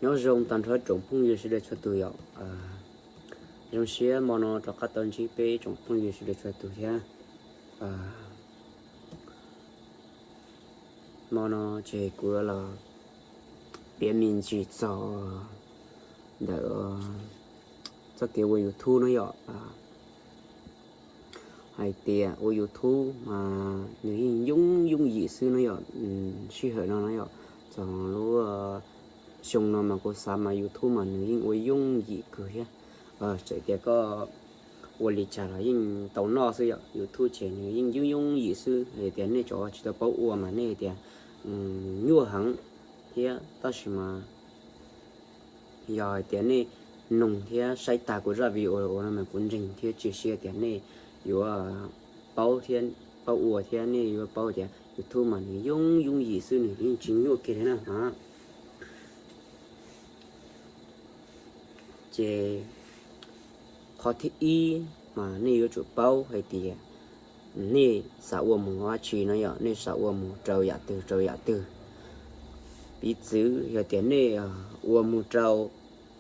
Nyob zoo tag nrho tsoom phooj ywg sawv daws txhua tus yom. Zoo siab hmo no rov qab tau ntsib peb tsoom phooj ywg sawv daws txhua tus thiab. Hmo no ces kuv los piav me ntsis txog ntawm txoj kev ua YouTube no yom. Hais tias ua YouTube mas nws yeej yooj yooj yim xwb no yom. Sij hawm no no yom, txog lub xyoo no mas kuv xav mas YouTube mas nws yeej ua yooj yim kawg thiab. Txawm tias koj ua li cas los yeej tau noj xwb yom. YouTube ces nws yeej yooj yooj yim xwb, hais tias nej cov tsis tau paub ua mas nej tias nyuaj heev thiab, tab sis mas yog hais tias nej noog thiab saib tag kuv zaj video ua no mas kuv ntseeg thiab cia siab tias nej yuav paub thiab, paub ua thiab nej yuav paub tias YouTube mas nws yooj yooj yim xwb, nws yeej tsis nyuaj kiag li na. Ces qhov thib ib mas nej yuav tsum paub hais tias nej xav ua mus dab tsi no yom, nej xav ua mus rau yam twg rau yam twg. Piv txwv yog tias nej ua mus rau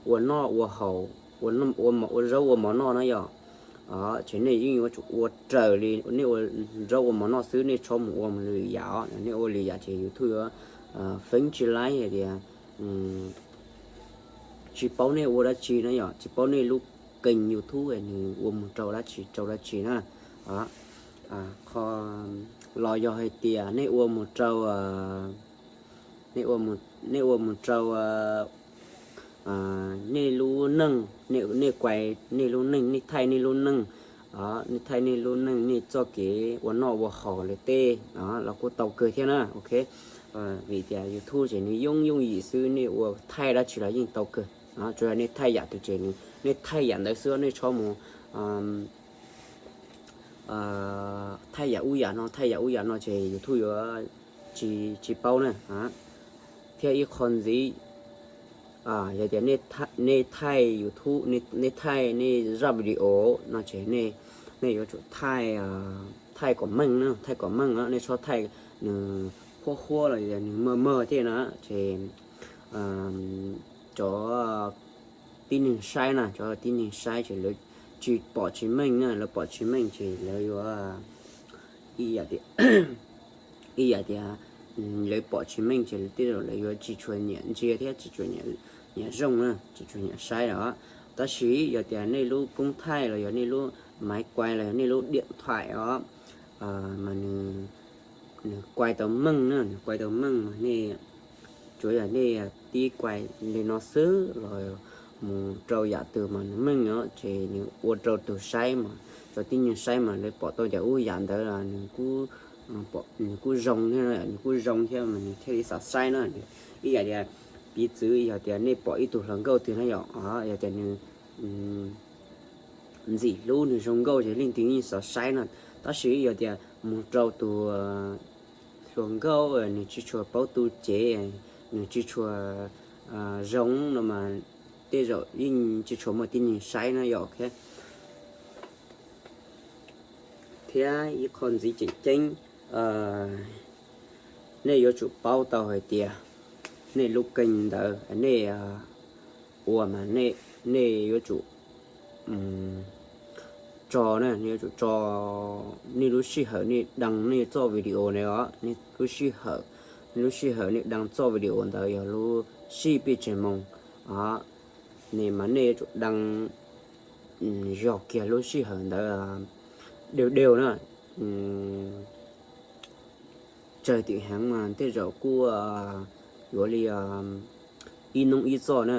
ua noj ua haus, ua zaub ua mov noj na yom, ces nej yeej yuav tsum ua raws li nej ua zaub ua mov noj xwb, nej txhob mus ua mus lwm yam os. Nej ua lwm yam ces YouTube yuav feeb tsis laib hais tias tsis paub nej ua dab tsi na yom, tsis paub nej lub kênh YouTube nws ua mus rau dab tsi rau dab tsi na. Qhov los yog hais tias nej ua mus rau, nej ua mus rau nej lub neej, nej kuais nej lub neej, nej thaij nej lub neej, nej thaij nej lub neej, nej txoj kev ua noj ua haus lawm tej los kuj tau kawg thiab na. Ok, vim tias YouTube ces nws yooj yooj yim xwb, nej ua thaij dab tsi los yeej tau kawg. Tsuas yog nej thaij yam twg ces nej thaij yam ntawd xwb, nej txhob mus thaij yam ub yam no, thaij yam ub yam no ces YouTube yuav tsis paub na. Thiab ib qho ntxiv, yog tias nej thaij YouTube, nej thaij nej zaj video no ces nej yuav tsum thaij, thaij kom meej na, thaij kom meej, nej txhob thaij nws huab huab los nws mog mog thiab na, ces cov tib neeg saib na, cov tib neeg saib ces lawv tsis pom tsis meej na, lawv pom tsis meej ces lawv yuav ib yam tias, ib yam tias lawv pom tsis meej ces tej zaum lawv yuav tsis tshua nyiam ntsia thiab tsis tshua nyiam zoo na, tsis tshua nyiam saib os. Tab sis yog tias nej lub koob thaij los yog nej lub maiv kuais los yog nej lub diam thaim os, mas nws kuais tau meej na, nws kuais tau meej mas nej tsuas yog nej tib kuais li no xwb los mus rau yam twg mas nws meej os, ces nws ua rau tus saib mas, cov tib neeg saib mas lawv pom tau cov ub yam ntawd nws kuj, nws kuj zoo thiab, nws kuj zoo thiab mas nws thiaj li xav saib na. Ib yam tias piv txwv yog tias nej pom ib tug hluas nkauj twg na yom, yog tias nws ntxim hlub nws zoo nkauj ces leej twg yeej xav saib no. Tab sis yog tias mus rau tus hluas nkauj nws tsis tshua paub tu cev, nws tsis tshua zoo no mas tej zaum yeej tsis tshua muaj tib neeg saib na yom. Thiab ib qho ntxiv tseem ceeb, nej yuav tsum paub tau hais tias nej lub kênh ntawd nej ua mas nej yuav tsum tso na, nej yuav tsum tso nej lub sij hawm nej đăng nej txoj video ntawd os, nej lub sij hawm, nej lub sij hawm nej đăng txoj video ntawd yog lub sij peb tseg moos, ne mas nej yuav tsum đăng yog kiag lub sij hawm ntawd đều đều na. Tsawg tim heev mas tej zaum kuj yuav li ib hnub ib txoj na,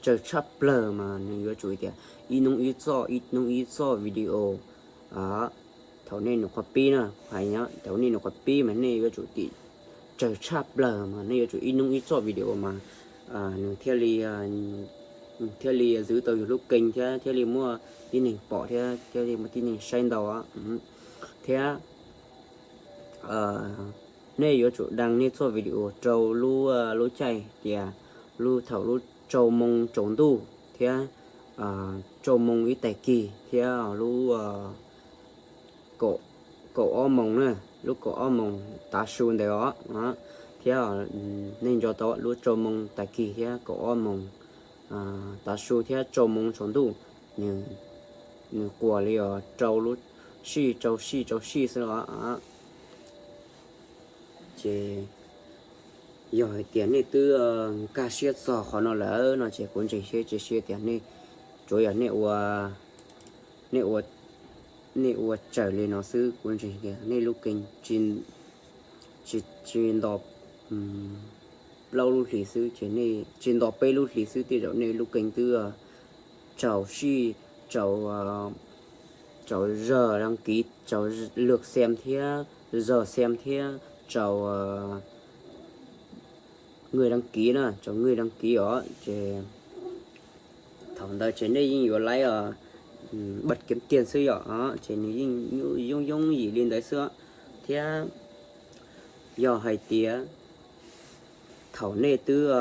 tsawg tshaj plawg mas nws yuav tsum tias ib hnub ib txoj, ib hnub ib txoj video. Thaum nej nws qhov pib na, hais nyob thaum nej nws qhov pib mas nej yuav tsum tim tsawg tshaj plawg mas nej yuav tsum ib hnub ib txoj video mas nws thiaj li, thiaj li zwv tau yus lub kênh thiab thiaj li muaj tib neeg pom thiab thiaj li muaj tib neeg saib ntau. Thiab nej yuav tsum đăng nej txoj video rau lub, lub caij tias lub thaum lub rau moo tsaus ntuj thiab rau moo ib tag kis thiab lub kaum ob moos na, lub kaum ob moos tav su ntawd os. thiab nej nco tau lub rau moos tag kis thiab kaum ob moos tav su thiab rau moos tsaus ntuj, nws quas li os rau lub sij rau sij rau sij xwb os. Ces yog hais tias nej twb nkag siab txog qhov no lawm no ces kuv ntseeg siab cia siab tias nej, tsuav yog nej ua, nej ua, nej ua raws li no xwb kuv ntseeg tias nej lub kee tsis, tsis nto plaub lub hlis xwb ces nej tsis nto peb lub hlis xwb tej zaum nej lub kee twb tsaus sij, tsaus, tsaus zog dab kiv, tsaus lwg xem thiab, zog xem thiab, tsaus nws dab kiv na, tsaus nws dab kiv os ces thaum ntawd ces nej yeej yuav laib os, bad kev tiag xwb yom, ces nws yeej yooj yooj yim li ntawd xwb. Thiab yog hais tias thaum nej twb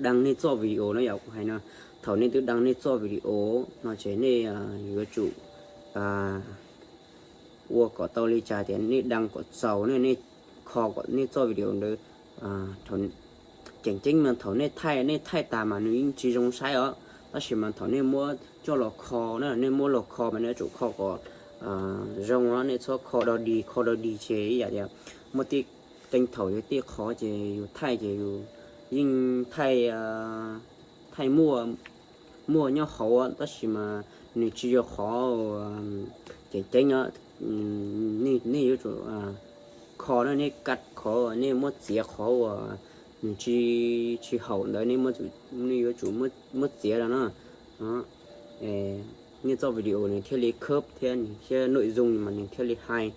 daj nej txoj video no yom, kuv hais no, thaum nej twb daj nej txoj video no ces nej yuav tsum ua kom tau li cas tias nej daj kom txaus, nej kho kom nej txoj video ntawd, thaum, tseem ceeb mas thaum nej thaij, nej thaij tas mas nws yeej tsis zoo saib os, tab sis mas thaum nej muab coj los kho na, nej muab los kho mas nej yuav tsum kho kom zoo os, nej txhob kho dog dig, kho dog dig ces ib yam tias muaj tej teeb thaum yus tej qhov ces yus thaij ces yus yeej thaij, thaij muaj, muaj nyob hauv tab sis mas nws tsis yog qhov tseem ceeb os. Nej yuav tsum kho na, nej kaj qhov, nej muab txiav qhov uas nws tsis, tsis haum ntawd, nej yuav tsum muab txiav los na, nej txoj video nws thiaj li khawb thiab nws thiaj nội dung mas nws thiaj li hais.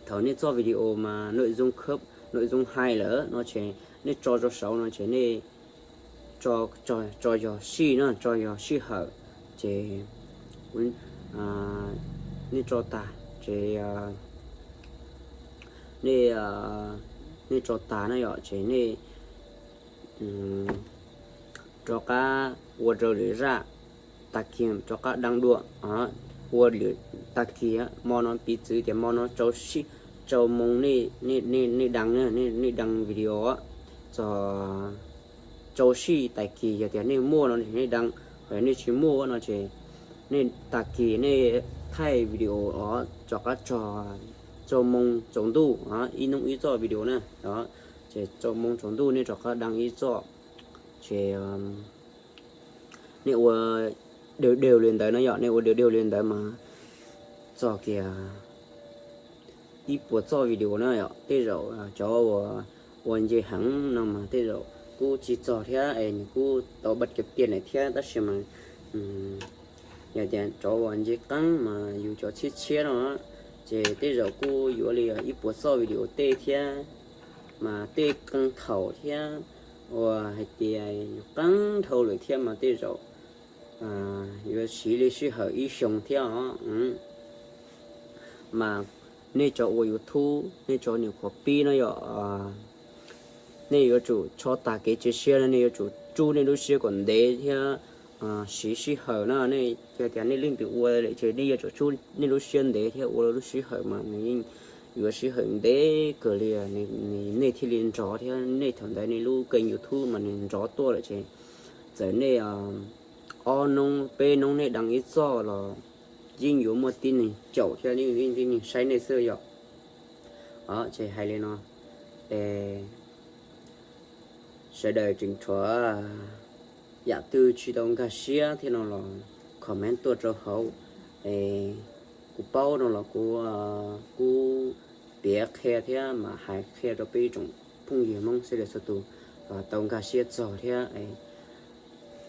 Thaum nej txoj video mas nội dung khawb, nội dung hais lawm no ces nej tso rau saud no ces nej tso yog sij na, tso yog sij hawm ces nej tso tas ces nej, nej tso tas na yom ces nej rov qab ua rau lwm zaj, tag kis rov qab daj dua, ua lwm tag kis, hmo no piv txwv tias hmo no rau moos nej daj, nej daj video txog rau sij tag kis yog tias nej muaj no nej daj, nej tsis muaj no ces nej tag kis nej thaij video os, rov qab txog rau moos tsaus ntuj ib hnub ib txoj video na, ces rau moos tsaus ntuj nej rov qab daj ib txoj, ces nej ua đều đều li ntawd no yom, nej ua đều đều li ntawd mas txog kiag ib puas txoj video na yom, tej zaum cov uas ua nce heev no mas tej zaum kuj tsis txog thiab es nws kuj tau bad kev tiag lawm thiab tab sis mas yog tias cov uas nce qeeb mas yus cov tshiab tshiab no ces tej zaum kuj yuav li ib puas txoj video tej thiab, mas tej qee thaum thiab uas hais tias yus qeeb dhau lawm thiab mas tej zaum yuav siv li sij hawm ib xyoos thiab os. Mas nej cov ua YouTube, nej cov nyuam qhuav pib no yom, nej yuav tsum tso tas kev cia siab na, nej yuav tsum tsub nej lub siab kom ntev thiab siv sij hawm na. Nej yog tias nej leej twg ua lawm ces nej yuav tsum tsub nej lub siab ntev thiab ua lub sij hawm mas nws yeej yuav sij hawm ntev kawg li, nej thiaj li nrov thiab nej thaum ntawd nej lub kênh YouTube mas nws nrov tuaj lawm ces txawm nej ob hnub peb hnub nej daj ib txoj los yeej yuav muaj tib neeg caum thiab yeej tib neeg saib nej xwb yom. Ces hais li no es sawv daws tseem tshuav yam twg tsis tau nkag siab thiab no los comment tuaj rau hauv es kuv paub no los kuv kuj piav qhia thiab mas hais qhia rau peb tsoom phooj ywg Hmoob sawv daws txhua tus tau nkag siab txog thiab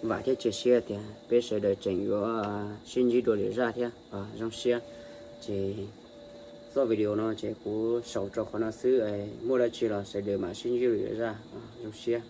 vam thiab cia siab tias peb sawv daws tseem yuav sib ntsib dua lwm zaj thiab. Zoo siab ces txoj video no ces kuv sau rau qhov no xwb, muaj dab tsi los sawv daws mam sib ntsib dua lwm zaj. Zoo siab.